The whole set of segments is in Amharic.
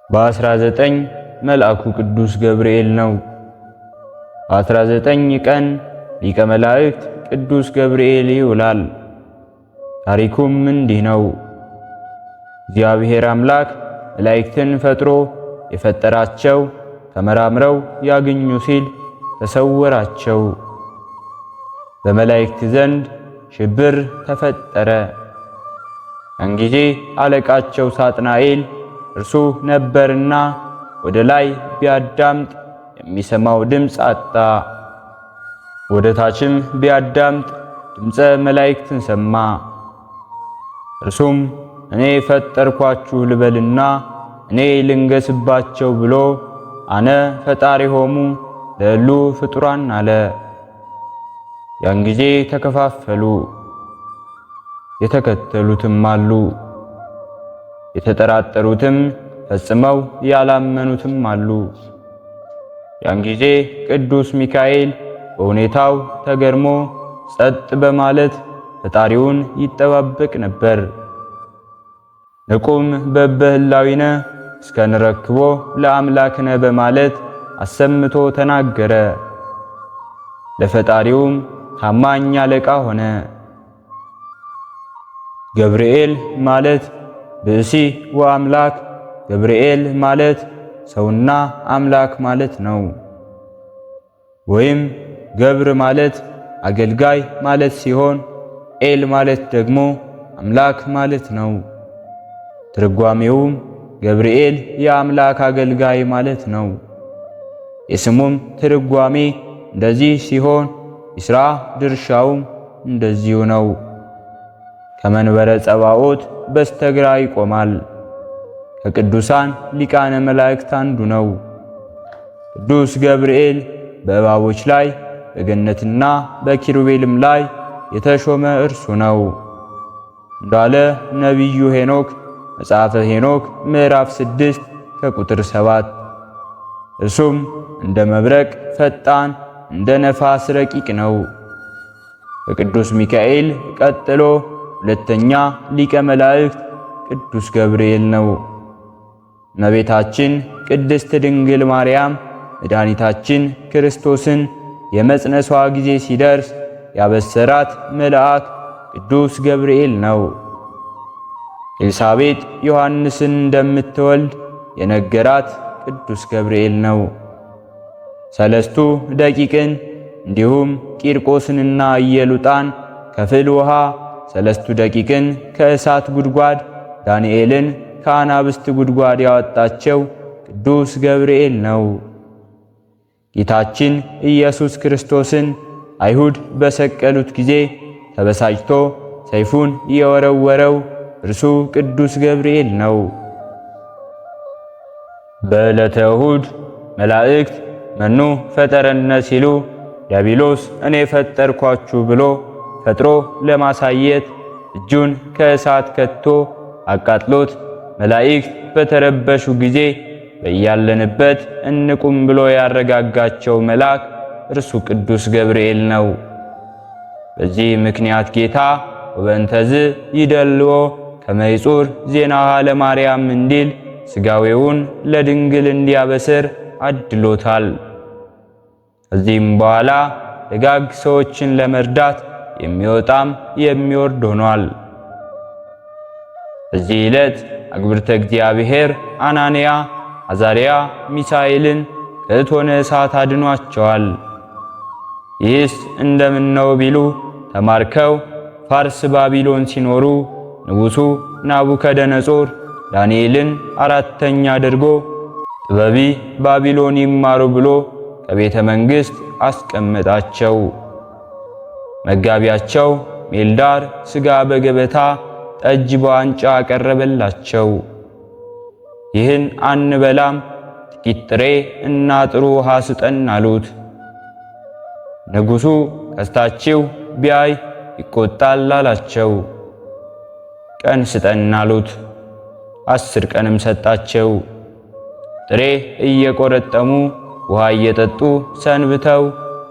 በ19 መልአኩ ቅዱስ ገብርኤል ነው። በ19 ቀን ሊቀ መላእክት ቅዱስ ገብርኤል ይውላል። ታሪኩም እንዲህ ነው። እግዚአብሔር አምላክ መላእክትን ፈጥሮ የፈጠራቸው ተመራምረው ያግኙ ሲል ተሰወራቸው። በመላእክት ዘንድ ሽብር ተፈጠረ። ያን ጊዜ አለቃቸው ሳጥናኤል እርሱ ነበርና ወደ ላይ ቢያዳምጥ የሚሰማው ድምፅ አጣ። ወደ ታችም ቢያዳምጥ ድምፀ መላእክትን ሰማ። እርሱም እኔ ፈጠርኳችሁ ልበልና እኔ ልንገስባቸው ብሎ አነ ፈጣሪሆሙ ለእሉ ፍጡራን አለ። ያን ጊዜ ተከፋፈሉ፣ የተከተሉትም አሉ፣ የተጠራጠሩትም ፈጽመው ያላመኑትም አሉ። ያን ጊዜ ቅዱስ ሚካኤል በሁኔታው ተገርሞ ጸጥ በማለት ፈጣሪውን ይጠባበቅ ነበር። ንቁም በበህላዊነ እስከ ንረክቦ ለአምላክነ በማለት አሰምቶ ተናገረ። ለፈጣሪውም ታማኝ አለቃ ሆነ። ገብርኤል ማለት ብእሲ ወአምላክ፣ ገብርኤል ማለት ሰውና አምላክ ማለት ነው። ወይም ገብር ማለት አገልጋይ ማለት ሲሆን ኤል ማለት ደግሞ አምላክ ማለት ነው። ትርጓሜውም ገብርኤል የአምላክ አገልጋይ ማለት ነው። የስሙም ትርጓሜ እንደዚህ ሲሆን የሥራ ድርሻውም እንደዚሁ ነው። ከመንበረ ጸባኦት በስተግራ ይቆማል። ከቅዱሳን ሊቃነ መላእክት አንዱ ነው። ቅዱስ ገብርኤል በእባቦች ላይ በገነትና በኪሩቤልም ላይ የተሾመ እርሱ ነው እንዳለ ነቢዩ ሄኖክ መጽሐፈ ሄኖክ ምዕራፍ 6 ከቁጥር 7። እርሱም እንደ መብረቅ ፈጣን እንደ ነፋስ ረቂቅ ነው። ከቅዱስ ሚካኤል ቀጥሎ ሁለተኛ ሊቀ መላእክት ቅዱስ ገብርኤል ነው። እመቤታችን ቅድስት ድንግል ማርያም መድኃኒታችን ክርስቶስን የመጽነሷ ጊዜ ሲደርስ ያበሰራት መልአክ ቅዱስ ገብርኤል ነው። ኤልሳቤጥ ዮሐንስን እንደምትወልድ የነገራት ቅዱስ ገብርኤል ነው። ሰለስቱ ደቂቅን እንዲሁም ቂርቆስንና ኢየሉጣን ከፍል ውሃ፣ ሰለስቱ ደቂቅን ከእሳት ጉድጓድ፣ ዳንኤልን ከአናብስት ጉድጓድ ያወጣቸው ቅዱስ ገብርኤል ነው። ጌታችን ኢየሱስ ክርስቶስን አይሁድ በሰቀሉት ጊዜ ተበሳጭቶ ሰይፉን የወረወረው እርሱ ቅዱስ ገብርኤል ነው። በዕለተ እሁድ መላእክት መኑ ፈጠረነ ሲሉ ዲያብሎስ እኔ ፈጠርኳችሁ ብሎ ፈጥሮ ለማሳየት እጁን ከእሳት ከቶ አቃጥሎት መላእክት በተረበሹ ጊዜ በያለንበት እንቁም ብሎ ያረጋጋቸው መልአክ እርሱ ቅዱስ ገብርኤል ነው። በዚህ ምክንያት ጌታ ወበእንተዝ ይደልዎ ከመይጹር ዜናሃ ለማርያም እንዲል ስጋዌውን ለድንግል እንዲያበስር አድሎታል። ከዚህም በኋላ ደጋግ ሰዎችን ለመርዳት የሚወጣም የሚወርድ ሆኗል። በዚህ ዕለት አግብርተ እግዚአብሔር አናንያ፣ አዛርያ፣ ሚሳኤልን ከእቶነ እሳት አድኗቸዋል። ይህስ እንደምን ነው ቢሉ ተማርከው ፋርስ ባቢሎን ሲኖሩ ንጉሡ ናቡከደነጾር ዳንኤልን አራተኛ አድርጎ ጥበቢ ባቢሎን ይማሩ ብሎ ከቤተ መንግሥት አስቀመጣቸው። መጋቢያቸው ሜልዳር ሥጋ በገበታ ጠጅ በዋንጫ አቀረበላቸው። ይህን አንበላም፣ ጥቂት ጥሬ እና ጥሩ ውሃ ስጠን አሉት። ንጉሡ ከስታችሁ ቢያይ ይቆጣል አላቸው። ቀን ስጠን አሉት። 10 ቀንም ሰጣቸው። ጥሬ እየቆረጠሙ ውሃ እየጠጡ ሰንብተው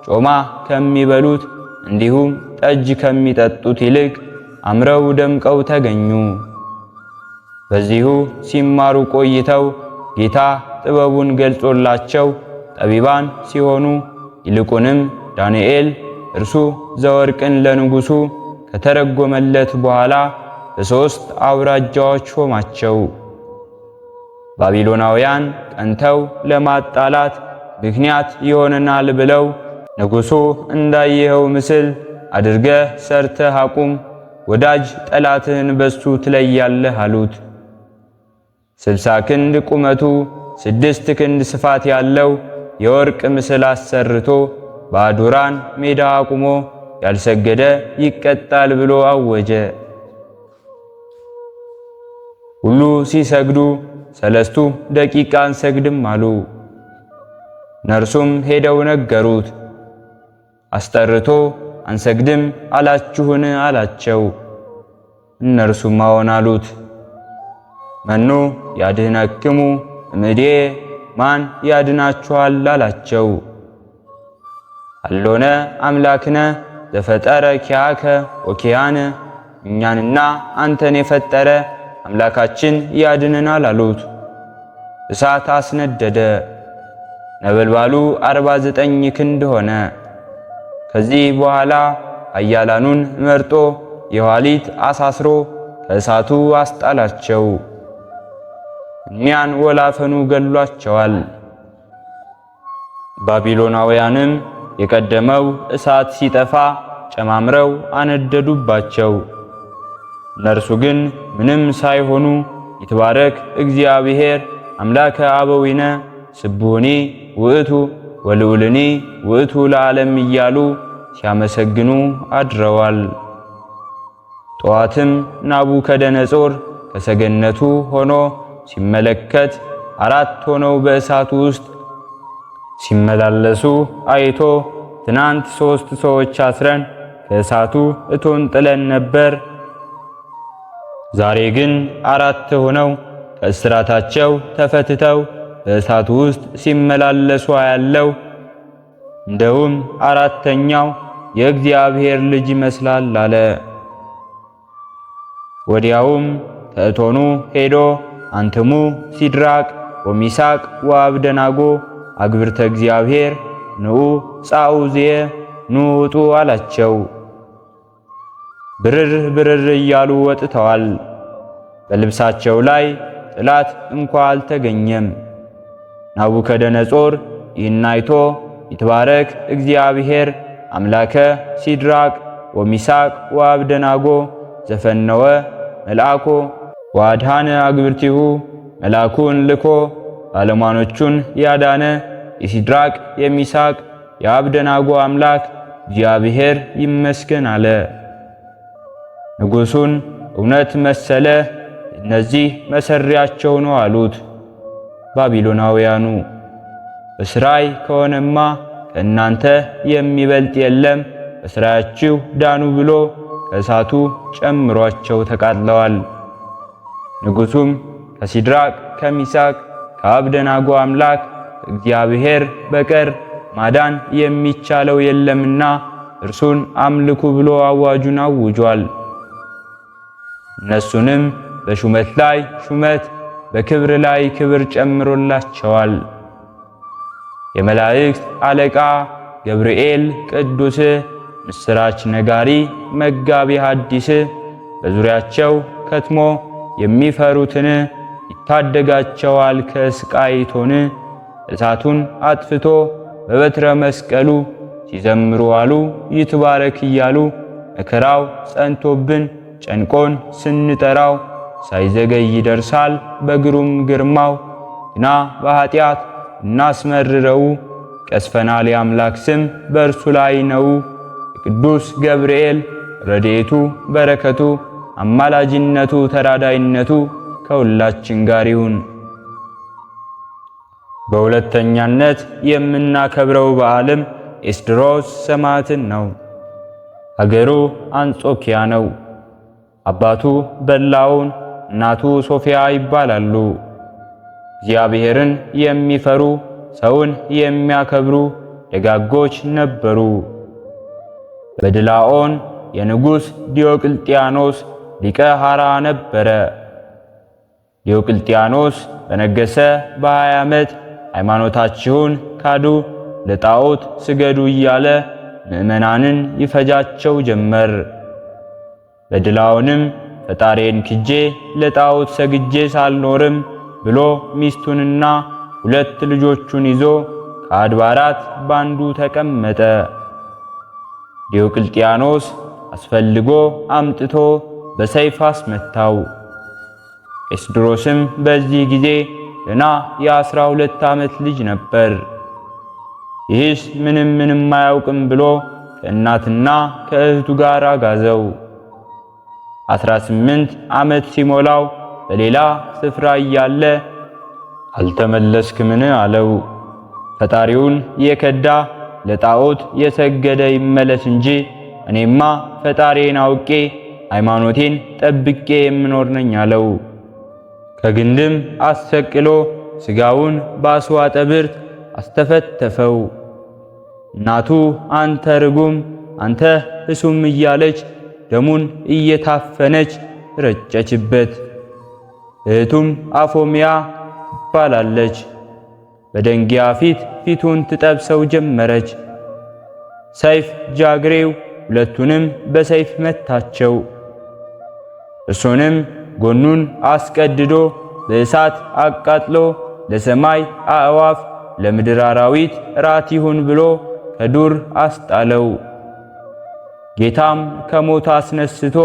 ጮማ ከሚበሉት እንዲሁም ጠጅ ከሚጠጡት ይልቅ አምረው ደምቀው ተገኙ። በዚሁ ሲማሩ ቆይተው ጌታ ጥበቡን ገልጾላቸው ጠቢባን ሲሆኑ፣ ይልቁንም ዳንኤል እርሱ ዘወርቅን ለንጉሡ ከተረጎመለት በኋላ በ3 አውራጃዎች ሾማቸው። ባቢሎናውያን ቀንተው ለማጣላት ምክንያት ይሆነናል ብለው ንጉሡ እንዳየኸው ምስል አድርገህ ሰርተህ አቁም፣ ወዳጅ ጠላትህን በሱ ትለያለህ አሉት። 60 ክንድ ቁመቱ 6 ክንድ ስፋት ያለው የወርቅ ምስል አሰርቶ በአዱራን ሜዳ አቁሞ ያልሰገደ ይቀጣል ብሎ አወጀ። ሁሉ ሲሰግዱ 3 ደቂቃ አንሰግድም አሉ። እነርሱም ሄደው ነገሩት። አስጠርቶ አንሰግድም አላችሁን? አላቸው። እነርሱም አዎን አሉት። መኑ ያድኅነክሙ እምእዴ፣ ማን ያድናችኋል? አላቸው። አሎነ አምላክነ ዘፈጠረ ኪያከ ወኪያነ፣ እኛንና አንተን የፈጠረ አምላካችን ያድነናል አሉት። እሳት አስነደደ። ነበልባሉ 49 ክንድ ሆነ። ከዚህ በኋላ ኃያላኑን መርጦ የኋሊት አሳስሮ ከእሳቱ አስጣላቸው። እኒያን ወላፈኑ ገሏቸዋል። ባቢሎናውያንም የቀደመው እሳት ሲጠፋ ጨማምረው አነደዱባቸው። እነርሱ ግን ምንም ሳይሆኑ ይትባረክ እግዚአብሔር አምላከ አበዊነ ስቡሁኒ ውእቱ ወልዑልኒ ውእቱ ለዓለም እያሉ ሲያመሰግኑ አድረዋል። ጠዋትም ናቡከደነጾር ከሰገነቱ ሆኖ ሲመለከት 4 ሆነው በእሳቱ ውስጥ ሲመላለሱ አይቶ ትናንት 3 ሰዎች አስረን ከእሳቱ እቶን ጥለን ነበር፣ ዛሬ ግን 4 ሆነው ከእስራታቸው ተፈትተው በእሳቱ ውስጥ ሲመላለሱ አያለው። እንደውም 4ኛው የእግዚአብሔር ልጅ ይመስላል አለ። ወዲያውም ከእቶኑ ሄዶ አንትሙ ሲድራቅ ወሚሳቅ ወአብደናጎ አግብርተ እግዚአብሔር ንዑ ጻኡ ዝየ ኑ ውጡ አላቸው። ብርር ብርር እያሉ ወጥተዋል። በልብሳቸው ላይ ጥላት እንኳ አልተገኘም። ናቡከደነጾር ይህን አይቶ ይትባረክ እግዚአብሔር አምላከ ሲድራቅ ወሚሳቅ ወአብደናጎ ዘፈነወ መልአኮ ወአድኃነ አግብርቲሁ፣ መልአኩን ልኮ ባለሟኖቹን ያዳነ የሲድራቅ የሚሳቅ የአብደናጎ አምላክ እግዚአብሔር ይመስገን አለ። ንጉሡን እውነት መሰለ፣ እነዚህ መሰሪያቸው ነው አሉት። ባቢሎናውያኑ በስራይ ከሆነማ ከእናንተ የሚበልጥ የለም፣ በስራያችሁ ዳኑ ብሎ ከእሳቱ ጨምሯቸው ተቃጥለዋል። ንጉሡም ከሲድራቅ ከሚሳቅ ከአብደናጎ አምላክ እግዚአብሔር በቀር ማዳን የሚቻለው የለምና እርሱን አምልኩ ብሎ አዋጁን አውጇል። እነሱንም በሹመት ላይ ሹመት በክብር ላይ ክብር ጨምሮላቸዋል። የመላእክት አለቃ ገብርኤል ቅዱስ ምስራች ነጋሪ መጋቢ ሐዲስ በዙሪያቸው ከትሞ የሚፈሩትን ይታደጋቸዋል ከስቃይ እቶን። እሳቱን አጥፍቶ በበትረ መስቀሉ ሲዘምሩ አሉ ይትባረክ እያሉ መከራው ጸንቶብን ጨንቆን ስንጠራው ሳይዘገይ ይደርሳል በግሩም ግርማው። ግና በኃጢአት እናስመርረው ቀስፈናል የአምላክ ስም በእርሱ ላይ ነው። የቅዱስ ገብርኤል ረድኤቱ በረከቱ አማላጅነቱ ተራዳይነቱ ከሁላችን ጋር ይሁን። በሁለተኛነት የምናከብረው በዓልም ኤስድሮስ ሰማዕትን ነው። ሀገሩ አንጾኪያ ነው። አባቱ በላውን እናቱ ሶፊያ ይባላሉ። እግዚአብሔርን የሚፈሩ ሰውን የሚያከብሩ ደጋጎች ነበሩ። በድላኦን የንጉሥ ዲዮቅልጥያኖስ ሊቀ ሐራ ነበረ። ዲዮቅልጥያኖስ በነገሰ በ20 ዓመት ሃይማኖታችሁን ካዱ፣ ለጣዖት ስገዱ እያለ ምዕመናንን ይፈጃቸው ጀመር። በድላውንም ፈጣሬን ክጄ ለጣዖት ሰግጄ ሳልኖርም ብሎ ሚስቱንና ሁለት ልጆቹን ይዞ ከአድባራት ባንዱ ተቀመጠ። ዲዮቅልጥያኖስ አስፈልጎ አምጥቶ በሰይፍ አስመታው። ኤስድሮስም በዚህ ጊዜ ገና የ12 ዓመት ልጅ ነበር። ይህስ ምንም ምንም አያውቅም ብሎ ከእናትና ከእህቱ ጋር አጋዘው። 18 ዓመት ሲሞላው በሌላ ስፍራ እያለ አልተመለስክምን አለው። ፈጣሪውን የከዳ ለጣዖት የሰገደ ይመለስ እንጂ እኔማ ፈጣሪን አውቄ ሃይማኖቴን ጠብቄ የምኖር ነኝ አለው። ከግንድም አሰቅሎ ስጋውን በአስዋጠ ብርት አስተፈተፈው። እናቱ አንተ ርጉም፣ አንተ እሱም እያለች ደሙን እየታፈነች ረጨችበት። እህቱም አፎሚያ ትባላለች። በደንጊያ ፊት ፊቱን ትጠብሰው ጀመረች። ሰይፍ ጃግሬው ሁለቱንም በሰይፍ መታቸው። እሱንም ጎኑን አስቀድዶ በእሳት አቃጥሎ ለሰማይ አእዋፍ ለምድር አራዊት ራት ይሁን ብሎ ከዱር አስጣለው። ጌታም ከሞት አስነስቶ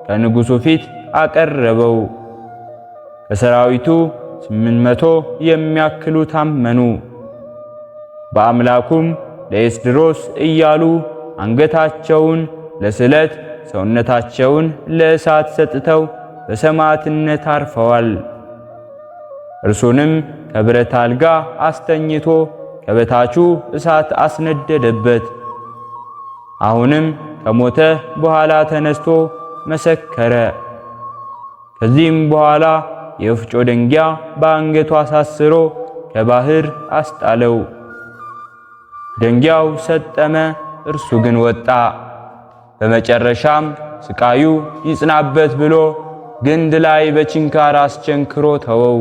ከንጉሱ ፊት አቀረበው። ከሰራዊቱ 800 የሚያክሉ ታመኑ። በአምላኩም ለኤስድሮስ እያሉ አንገታቸውን ለስለት ሰውነታቸውን ለእሳት ሰጥተው በሰማዕትነት አርፈዋል። እርሱንም ከብረት አልጋ አስተኝቶ ከበታቹ እሳት አስነደደበት። አሁንም ከሞተ በኋላ ተነስቶ መሰከረ። ከዚህም በኋላ የወፍጮ ደንጊያ በአንገቱ አሳስሮ ከባህር አስጣለው። ደንጊያው ሰጠመ፣ እርሱ ግን ወጣ። በመጨረሻም ስቃዩ ይጽናበት ብሎ ግንድ ላይ በችንካር አስቸንክሮ ተወው።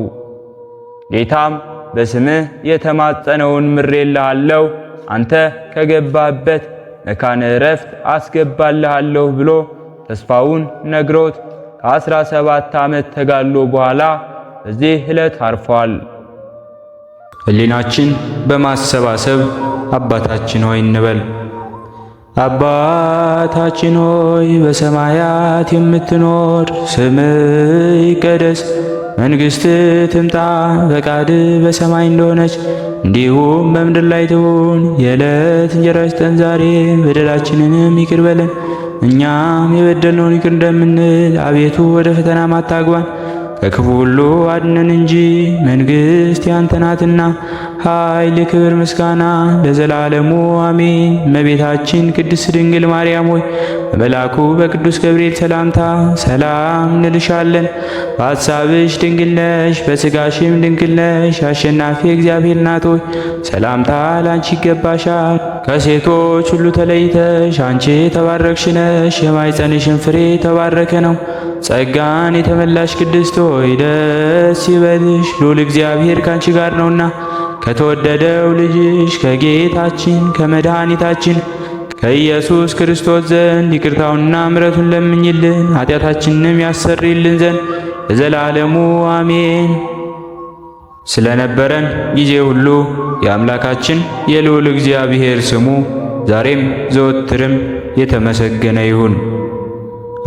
ጌታም በስምህ የተማጸነውን ምሬልሃለሁ፣ አንተ ከገባህበት መካነ ዕረፍት አስገባልሃለሁ ብሎ ተስፋውን ነግሮት ከ17 ዓመት ተጋድሎ በኋላ በዚህ ዕለት አርፏል። ሕሊናችን በማሰባሰብ አባታችን ሆይ እንበል። አባታችን ሆይ በሰማያት የምትኖር፣ ስምህ ይቀደስ፣ መንግሥትህ ትምጣ፣ ፈቃድህ በሰማይ እንደሆነች እንዲሁም በምድር ላይ ትሁን። የዕለት እንጀራችንን ስጠን ዛሬ፣ በደላችንንም ይቅር በለን እኛም የበደልነውን ይቅር እንደምንል፣ አቤቱ ወደ ፈተና አታግባን ከክፉ ሁሉ አድነን እንጂ መንግሥት ያንተ ናትና፣ ኃይል፣ ክብር፣ ምስጋና ለዘላለሙ አሜን። እመቤታችን ቅድስት ድንግል ማርያም ሆይ በመልአኩ በቅዱስ ገብርኤል ሰላምታ ሰላም እንልሻለን። በሐሳብሽ ድንግል ነሽ፣ በሥጋሽም ድንግል ነሽ። አሸናፊ እግዚአብሔር እናት ሆይ ሰላምታ ላንቺ ይገባሻል። ከሴቶች ሁሉ ተለይተሽ አንቺ የተባረክሽ ነሽ፣ የማኅፀንሽን ፍሬ የተባረከ ነው። ጸጋን የተመላሽ ቅድስት ሆይ ደስ ይበልሽ፣ ልዑል እግዚአብሔር ካንቺ ጋር ነውና ከተወደደው ልጅሽ ከጌታችን ከመድኃኒታችን ከኢየሱስ ክርስቶስ ዘንድ ይቅርታውንና ምሕረቱን ለምኝልን ኃጢአታችንንም ያሰርይልን ዘንድ ለዘላለሙ አሜን። ስለነበረን ጊዜ ሁሉ የአምላካችን የልዑል እግዚአብሔር ስሙ ዛሬም ዘወትርም የተመሰገነ ይሁን።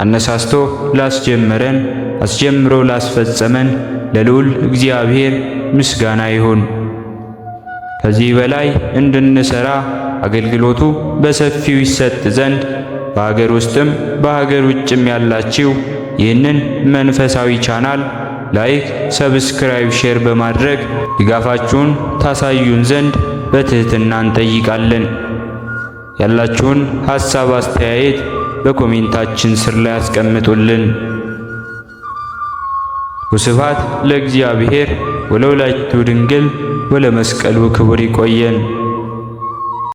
አነሳስቶ ላስጀመረን አስጀምሮ ላስፈጸመን ለልዑል እግዚአብሔር ምስጋና ይሁን። ከዚህ በላይ እንድንሰራ አገልግሎቱ በሰፊው ይሰጥ ዘንድ በሀገር ውስጥም በሀገር ውጭም ያላችሁ ይህንን መንፈሳዊ ቻናል like፣ subscribe፣ share በማድረግ ድጋፋችሁን ታሳዩን ዘንድ በትህትና እንጠይቃለን። ያላችሁን ሐሳብ አስተያየት በ comment ኣችን ስር ላይ አስቀምጡልን። ወስብሐት ለእግዚአብሔር ወለወላዲቱ ድንግል ወለመስቀሉ ክቡር። ይቆየን።